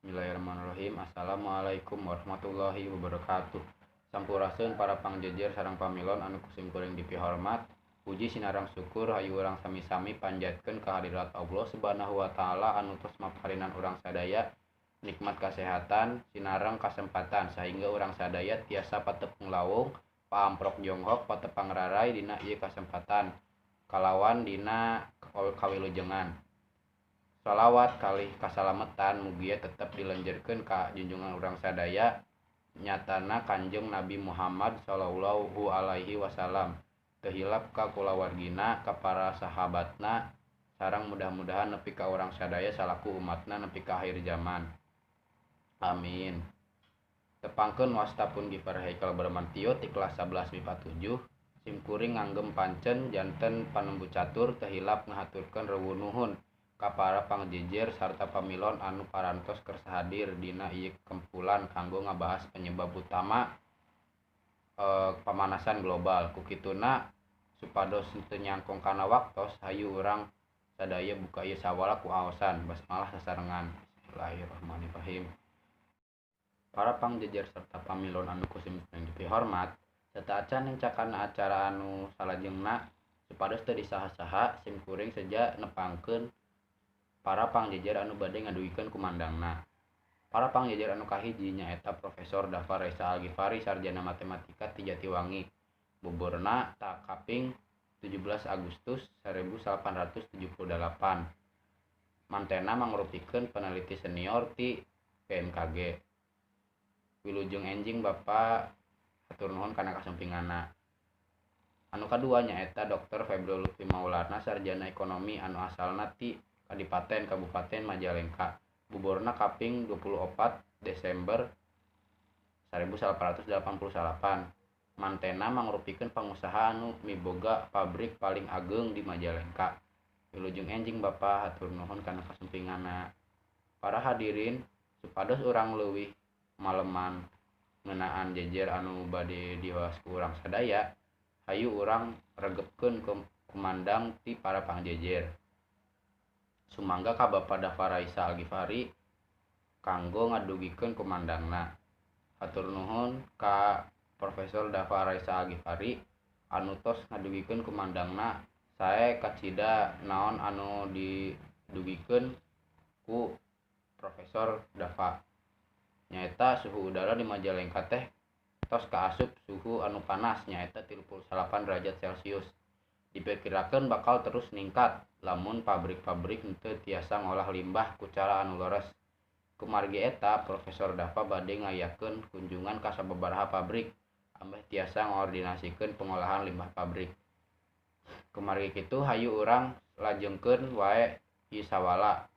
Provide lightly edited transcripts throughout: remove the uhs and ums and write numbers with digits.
Bismillahirrahmanirrahim. Assalamualaikum warahmatullahi wabarakatuh. Sampurasun para pangjejer sareng pamilon anu ku simkuring dipihormat. Puji sinareng syukur hayu urang sami-sami panjatkeun ka hadirat Allah Subhanahu wa taala anu tos maparinan urang sadaya nikmat kasehatan sinareng kasempatan sahingga urang sadaya tiasa patepung lawung, paamprok jonghok, patepang raray dina ieu kasempatan kalawan dina kawilujengan. Shalawat kalih kasalametan mugia tetep dilenjerkeun ka junjungan urang sadaya, nyatana Kanjeng Nabi Muhammad shallallahu alaihi wasallam, teu hilap ka kulawargina, ka para sahabatna, sareng mudah-mudahan nepi ka urang sadaya salaku umatna nepi ka akhir zaman. Amin. Tepangkeun, wasta pun Gifar Haikal Bramantio ti kelas 11 MIPA 7. Sim kuring nganggem pancen janten panembu catur, teu hilap ngahaturkeun rewu nuhun ka para pangjejer sarta pamilon anu parantos kersa hadir dina ieu kempulan kanggo ngabahas penyebab utama pamanasan global. Ku kituna, supados teu nyangkong kana waktos, hayu urang sadaya buka ieu sawala ku aosan basmalah sasarengan. Bismillahirrahmanirrahim. Para pangjejer serta pamilon anu ku simkuring dipihormat, sateuacan nenca kana acara anu salajengna, supados teu disaha-saha, sim kuring seja nepangkeun para pangjejer anu bade ngadugikeun kumandangna. Para pangjejer anu kahiji nyaeta Profesor Daffa Raisa Algifari, Sarjana Matematika ti Jatiwangi. Boborna kaping 17 Agustus 1878. Mantena mangrupikeun peneliti senior ti BMKG. Wilujeng enjing, Bapak, hatur nuhun kana kasumpinganna. Anu kadua nyaeta Dr. Febrio Lutfi Maulana, Sarjana Ekonomi anu asalna ti Kadipaten, Kabupaten Majalengka. Boborna kaping 24 Desember 1888. Mantena mangrupikeun pangusaha anu miboga pabrik paling ageng di Majalengka. Wilujeng enjing, Bapak, hatur nuhun kana kasumpinganna. Para hadirin, supados urang leuwih maleman ngeunaan jejer anu bade dibahas ku urang sadaya, hayu urang regepkeun kumandang ti para pangjejer. Sumangga ka Bapak Daffa Raisa Algifari kanggo ngadugikeun kumandangna. Hatur nuhun ka Profesor Daffa Raisa Algifari anu tos ngadugikeun kumandangna. Sae kacida naon anu didugikeun ku Profesor Daffa, nyaeta suhu udara di Majalengka teh tos kaasup suhu anu panas, nyaeta 38 derajat Celcius. Diperkirakeun bakal terus ningkat lamun pabrik-pabrik henteu tiasa ngolah limbah ku cara anu leres. Kumargi eta, Profesor Daffa bade ngayakeun kunjungan ka sababaraha pabrik ambeh tiasa ngoordinasikeun pengolahan limbah pabrik. Kumargi kitu, hayu urang lajengkeun wae ieu sawala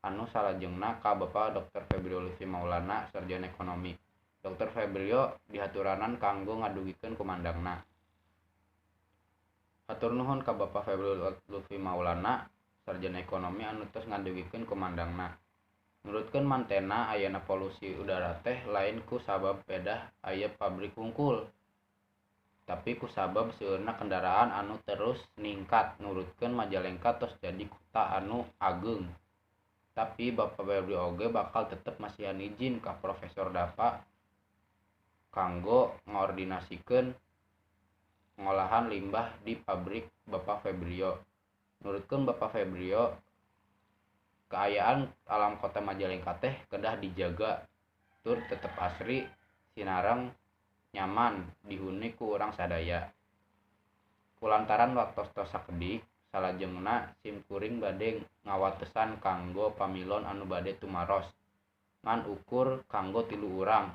anu salajengna ka Bapak Dr. Febrio Lutfi Maulana, Sarjana Ekonomi. Dr. Febrio dihaturanan kanggo ngadugikeun kumandangna. Hatur nuhun ka Bapak Febrio Lutfi Maulana, Sarjana Ekonomi anu tos ngadugikeun kumandangna. Nurutkeun mantena, ayana polusi udara teh lain ku sabab pedah aya pabrik hungkul, tapi ku sabab seueurna kendaraan anu terus ningkat, nurutkeun Majalengka tos jadi kota anu ageng. Tapi Bapak Febrio oge bakal tetep masihan izin ka Profesor Daffa kanggo ngoordinasikeun pengolahan limbah di pabrik Bapak Febrio. Nurutkeun Bapak Febrio, kaayaan alam kota Majalengka teh kedah dijaga tur tetep asri sinareng nyaman dihuni ku urang sadaya. Kulantaran waktos tos sakedik, salajengna sim kuring bade ngawatesan kanggo pamilon anu bade tumaros ngan ukur kanggo tilu urang.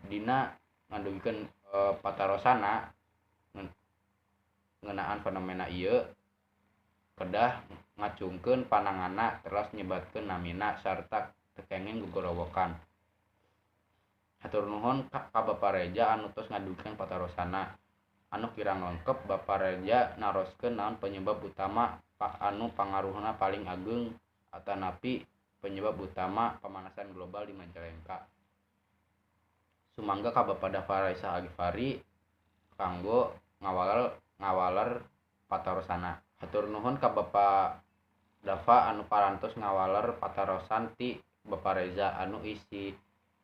Dina ngadugikeun patarosana ngeunaan fenomena ieu, kedah ngacungkeun pananganna teras nyebatkeun namina sarta teu kenging gogorowokan. Hatur nuhun ka Bapak Reja anu tos ngadugikeun patarosana anu kirang lengkep. Bapak Reja naroskeun naon penyebab utama anu pangaruhna paling ageng atanapi penyebab utama pemanasan global di Majalengka. Sumangga ka Bapak Daffa Raisa Algifari kanggo ngawaler patarosana. Hatur nuhun ka Bapak Daffa anu parantos ngawaler patarosan ti Bapak Reza anu isi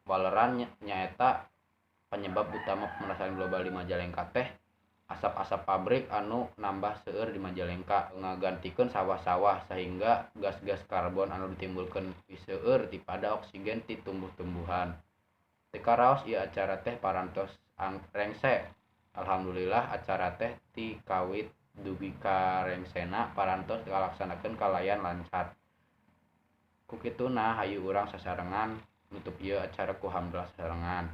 waleran nyaeta penyebab utama pemanasan global di Majalengka teh asap-asap pabrik anu nambah seueur di Majalengka ngagantikeun sawah-sawah sehingga gas-gas karbon anu ditimbulkeun seueur tipada oksigen ti tumbuh-tumbuhan. Teu karaos ieu acara teh parantos rengse. Alhamdulillah acara teh ti kawit dugi ka rengsena parantos kalaksanakeun kalayan lancar. Ku kituna hayu urang sasarengan nutup ieu acara ku hamdalah sasarengan.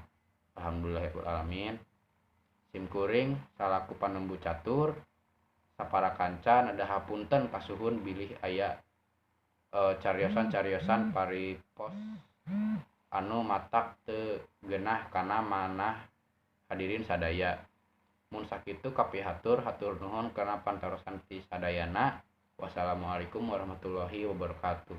Alhamdulillahirabbil alamin. Sim kuring salaku panembu catur sapara kanca nada hapunten kasuhun bilih aya cariosan-cariosan paripos anu matak teu genah kana manah hadirin sadaya. Mun sakitu kapihatur hatur nuhun kana pantarosan ti sadayana. Wassalamualaikum warahmatullahi wabarakatuh.